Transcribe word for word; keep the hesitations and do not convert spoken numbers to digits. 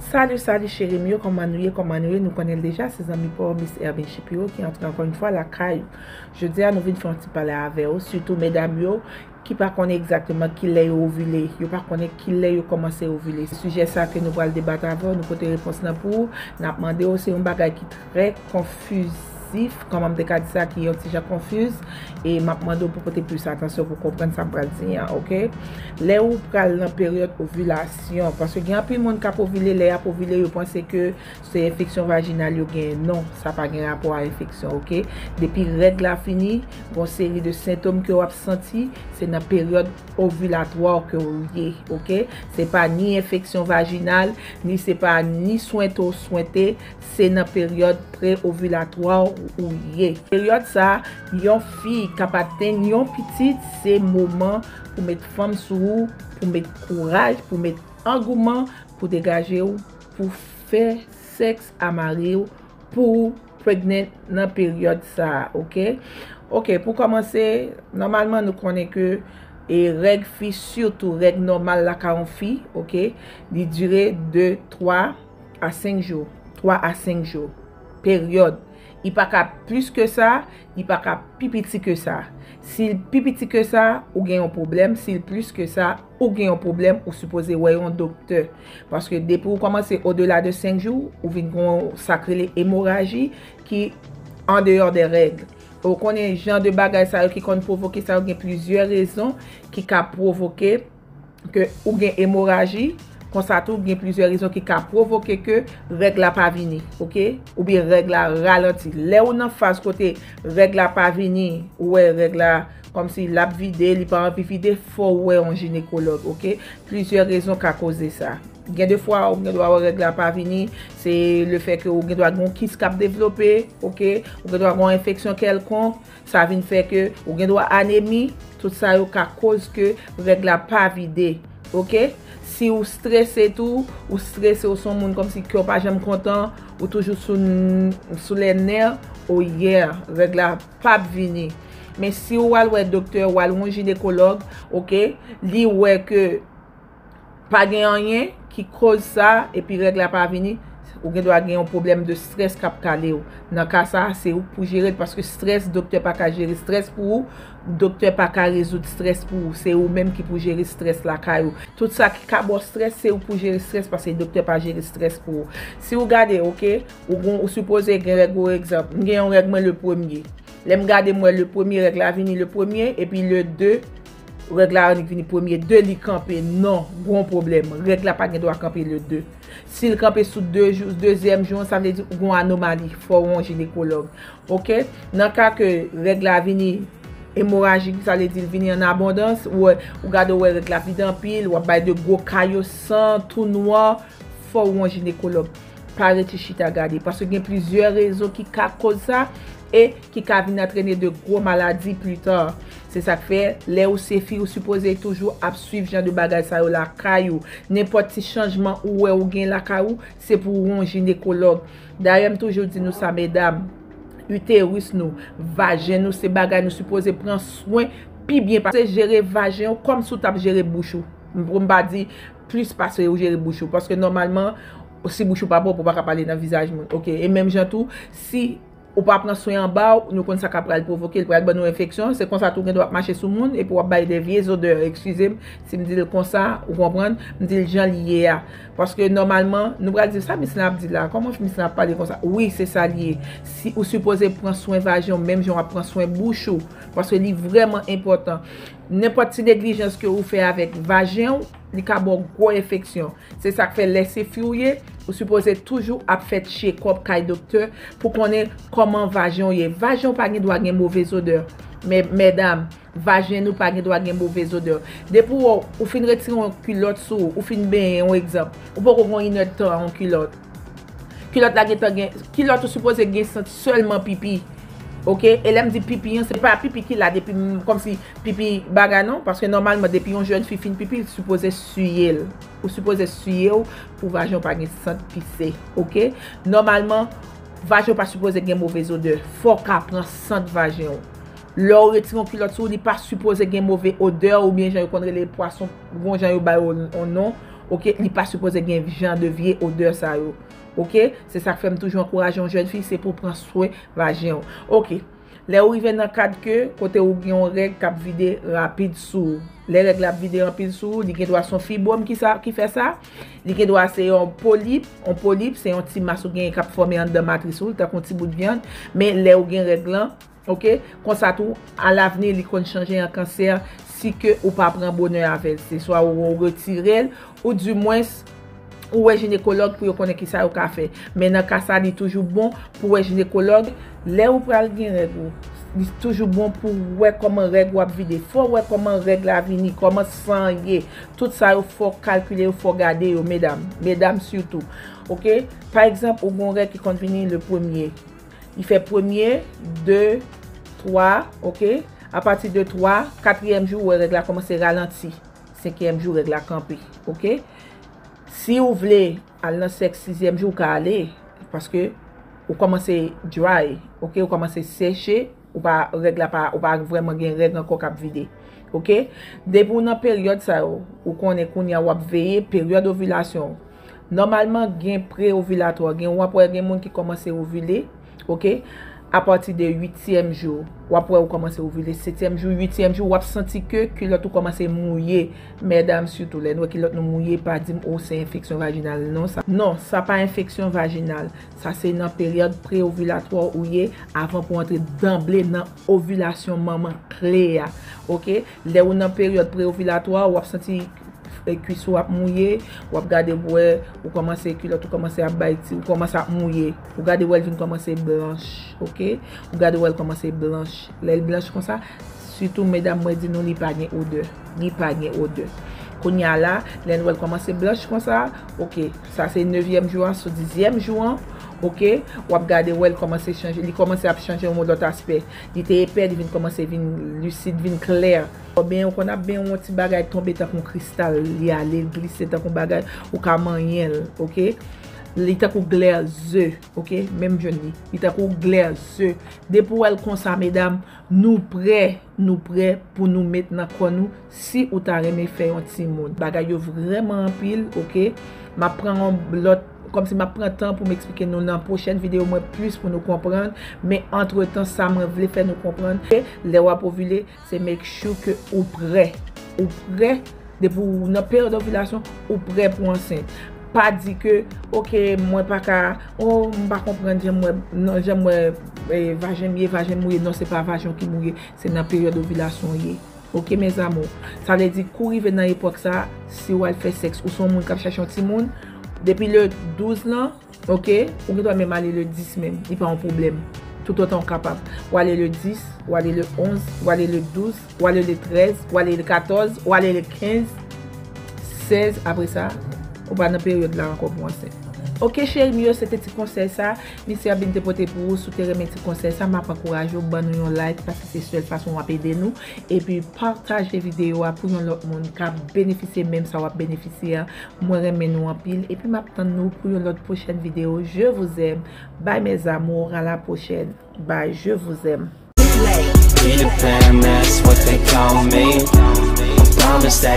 Salut, salut cheri m yo, kòman nou ye, kòman nou ye? Nou konnen l deja, se zanmi pa w Miss Erbin Shapiro ki antre ankò yon fwa lakay ou. Jodi a, nou vin fè yon ti pale avè w, sitou medam yo ki pa konnen egzakteman kilè yo ovile, yo pa konnen kilè yo kòmanse ovile. Sijè sa ke nou pral debat avè w, nou pote repons lan pou ou, n ap mande w, se yon bagay ki trè konfizif, kòman m te ka di sa, ki yon ti jan konfiz, e m ap mande w pou pote plis atansyon pou konprann sa m pral di an, oke? Lè ou pral nan peryòd ovilasyon, paske gen anpil moun k ap ovile, lè y ap ovile, yo panse ke se enfeksyon vajinal yo genyen. Non, sa pa gen rapò a enfeksyon, oke? Depi règ la fini, gon seri de sentòm ke w ap santi, se nan peryòd ovilatwa ke w ye, oke? Se pa ni enfeksyon vajinal, ni se pa ni swente w swente, se nan peryòd pre-ovilatwa ou ye. Peryòd sa, yon fi k ap atenn yon pitit, se moman pou met fanm sou ou, pou met kouraj, pou met angouman, pou degaje w, pou fè sèks a mari w, pou pregnant nan peryòd sa a, oke? Oke, pou kòmanse, nòmalman nou konnen ke e règ fi, sitou règ nòmal lakay yon fi, oke, li dire de twa a senk jou, twa a senk jou, peryòd. Li pa ka plis ke sa, li pa ka pi piti ke sa. Si l pi piti ke sa, ou gen yon pwoblèm. Si l plis ke sa, ou gen yon pwoblèm, ou sipoze wè yon doktè. Paske depi ou kòmanse odela de senk jou, ou vin gon sa k rele emoraji ki andeyò de règ. Ou konnen jan de bagay sa yo ki konn pwovoke sa yo, gen plizyè rezon ki ka pwovoke ke ou gen emoraji, konsa tou gen plizyè rezon ki ka pwovoke ke règ la pa vini, oke? Oubyen règ la ralanti. Lè ou nan faz kote règ la pa vini, ou wè règ la kòmsi l ap vide, li pa anvi vide, fò ou wè yon jinekològ, oke? Plizyè rezon ka koze sa. Gen de fwa, ou gen dwa wè règ la pa vini, se lefètke ou gen dwa gen yon kis k ap devlope, oke? Ou gen dwa gen yon enfeksyon kèlkonk, sa vin fè ke ou gen dwa anemi, tout sa yo ka koz ke règ la pa vide, oke? Si ou strese tou, ou strese, ou se yon moun kòmsi kè w pa janm kontan, ou toujou sou, sou lè nè, oh yeah, règ la p ap vini. Men si ou al wè doktè, ou al wè yon jinekològ, oke, li wè ke pa gen anyen ki koz sa, epi règ la pa vini, ou gen dwa gen yon pwoblèm de strès k ap kale w. Nan ka sa, se ou k pou jere l, paske strès, doktè pa ka jere strès pou ou, doktè pa ka rezoud strès pou ou, se ou menm ki pou jere strès lakay ou. Tout sa ki ka ba w strès, se ou k pou jere strès, paske doktè pa jere strès pou ou. Si ou gade, oke, ou gon, ou sipoze gen règ ou, egzanp, m gen yon règ mwen le premye. Lè m gade, m wè le premye, règ la vini le premye, epi le de, règ la annik vini premye, de li kanpe. Non, gon pwoblèm. Règ la pa gen dwa kanpe le de. Si l kanpe sou de jou, dezyèm jou an, sa vle di ou gon anomali, fò w wè yon jinekològ. Oke? Nan ka ke règ la vini emorajik, sa vle di l vini an abondans, ou, ou gade, ou wè règ la vide anpil, w ap bay de gwo kayo san, tou nwa, fò w wè yon jinekològ. Pa rete chita gade, paske gen plizyè rezon ki ka koz sa e ki ka vin antrene de gwo maladi pita. Se sa k fè, lè ou se fi, ou sipoze toujou ap swiv jan de bagay sa yo lakay ou. Nenpòt ti chanjman ou wè ou gen lakay ou, se pou ou wè yon jinekològ. Dayè, m toujou di nou sa, medam, iteris nou, vajen nou, se bagay nou sipoze pran swen pi byen pase jere vajen ou kòmsi w t ap jere bouch ou. M, pou m pa di plis pase ou jere bouch ou, paske nòmalman, si bouch ou pa pwòp, ou pa ka pale nan vizaj moun, oke? E menm jan tou, si ou pa pran swen anba w, nou konn sa k ap pral pwovoke, l pral ban nou enfeksyon, se konsa tou ou gen dwa ap mache sou moun, epi w ap bay de vye zodè, eskize m si m di l konsa, ou konprann, m di l jan l ye a. Paske nòmalman, nou pral di, "Sa Miss lan ap di la? Kòman Miss lan ap pale konsa?" Wi, se sa l ye. Si ou sipoze pran swen vajen w, menm jan w ap pran swen bouch ou, paske li vrèman enpòtan. Nenpòt ti neglijans ke ou fè avèk vajen w, li ka ba w gwo enfeksyon. Se sa k fè lè se fi w ye, ou sipoze toujou ap fè tchekòp kay doktè pou konnen kòman vajen w ye. Vajen w pa gen dwa gen move zodè. Men, medam, vajen nou pa gen dwa gen move zodè. Depi w, ou fin retire yon kilòt sou ou, ou fin benyen, yon egzanp, ou poko gen yon inèdtan yon kilòt. Kilòt la gentan gen, kilòt ou sipoze gen sant sèlman pipi. Oke? E lè m di pipi an, se pa pipi ki la depi m, kòmsi pipi bagay non, paske nòmalman depi yon jèn fi fin pipi, li sipoze siye l. Ou sipoze siye w pou vajen w pa gen sant pise. Oke? Nòmalman, vajen w pa sipoze gen move zodè. Fò w ka pran sant vajen w. Lè w retire yon kilòt sou ou, li pa sipoze gen move odè oubyen jan yo konn rele pwason, gon jan yo ba yo yon non, Ok, li pa sipoze gen jan de vye odè sa yo. Ok, se sa k fè m toujou ankouraje yon jèn fi, se pou w pran swen vajen w. Ok, lè ou rive nan kad ke kote ou gen yon règ k ap vide rapid sou ou. Lè règ la ap vide rapid sou ou, li gen dwa se yon fibwòm ki sa, ki fè sa. Li gen dwa se yon polip. Yon polip se yon ti mas ou genyen k ap fòme anndan matris ou, li tankou yon ti bout vyann. Men lè ou gen règ lan, ok, konsa tou, alavni, li konn chanje an kansè si ke ou pa pran bonè avè l. Se swa ou, ou retire l, ou dimwens, ou wè jinekològ pou yo konnen ki sa yo ka fè. Men nan ka sa, li toujou bon pou wè jinekològ. Lè ou pral gen règ ou, li toujou bon pou wè kòman règ ou ap vide. Fò w wè kòman règ la vini, kòman san ye. Tout sa yo fò w kalkile yo, fò w gade yo, medam. Medam sitou. Ok? Pa egzanp, ou gen yon règ ki konn vini le premye. Li fè premye, de, twa, ok? Apati de twa, katriyèm jou, ou wè règ la kòmanse ralanti. Senkyèm jou, règ la kanpe, ok? Si ou vle al nan sèks sizyèm jou, ou ka ale, paske ou kòmanse dry, ok? Ou kòmanse seche, ou pa, règ la pa, ou pa vrèman gen règ ankò k ap vide, ok? Depi w nan peryòd sa yo, ou konnen kounye a w ap veye peryòd ovilasyon w. Nòmalman, gen pre-ovilatwa, gen, w ap wè gen moun ki kòmanse ovile, ok? Apati de uityèm jou, w ap wè ou kòmanse ovile. Setyèm jou, uityèm jou, w ap santi ke kilòt ou kòmanse mouye. Medam sitou, lè n wè kilòt nou mouye, pa di m, "O, se enfeksyon vajinal." Non, sa, non, sa pa enfeksyon vajinal. Sa se nan peryòd pre-ovilatwa ou ye, avan pou antre danble nan ovilasyon manman kle a. Ok? Lè ou nan peryòd pre-ovilatwa, w ap santi, e, kwis ou ap mouye, w ap gade w wè, ou kòmanse kilòt, ou kòmanse ap bay ti, ou kòmanse ap mouye. Ou gade w wè l vin kòmanse blanch, ok? Ou gade w wè l kòmanse blanch. Lè l blanch konsa, sitou medam, mwen di nou, li pa gen odè. Li pa gen odè. Kounye a la, lè n wè l kòmanse blanch konsa, ok, sa se nevyèm jou an, sou dizyèm jou an, ok, w ap gade w wè l kòmanse chanje, li kòmanse ap chanje yon lòt aspè. Li te epè, li vin kòmanse vin lisid, vin klè. Oubyen ou konn ap benyen yon ti bagay tonbe tankou yon kristal, li ale, li glise tankou yon bagay, ou ka manyen l, ok? Li tankou glèze, ok? Menm jan li. Li tankou glèze. Depi w wè l konsa, medam, nou prè, nou prè pou nou met nan kò nou si ou ta renmen fè yon timoun. Bagay yo vrèman anpil, ok? M ap pran yon lòt, kòmsi m ap pran tan pou m eksplike nou nan pwochèn videyo mwen plis pou nou konprann. Men antretan, sa mwen vle fè nou konprann, lè w ap ovile, se make sure ke ou prè. Ou prè, depi w nan peryòd ovilasyon, ou prè pou ansent. Pa di ke, ok, mwen pa ka, oh, m pa konprann jan m wè, non, jan m wè, eh, vajen m ye, vajen m mouye. Non, se pa vajen w ki mouye, se nan peryòd ovilasyon w ye. Ok, mes amours. Sa vle di, kou rive nan epòk sa, si w al fè sèks, ou se yon moun k ap chèche yon timoun, depi le douz lan, ok, ou gen dwa menm ale le dis menm, li pa yon pwoblèm. Toutotan w kapab. W ale le dis, w ale le onz, w ale le douz, w ale le trèz, w ale le katòz, w ale le kenz, sèz, apre sa, ou pa nan peryòd la ankò pou ansent. Ok, cheri m yo, se te ti konsèy sa. Misye Abin te pote pou ou, si w te renmen ti konsèy sa, m ap ankouraje w, ban nou yon like, paske se sèl fason w ap ede nou. Epi pataje videyo a pou yon lòt moun ka benefisye menm sa w ap benefisye a. Mwen renmen nou anpil, epi m ap tann nou pou yon lòt pwochèn videyo. Je vous aime. Bye mes amours, à la prochaine. Bye, je vous aime. Peter Pan, that's what they call me. I promise that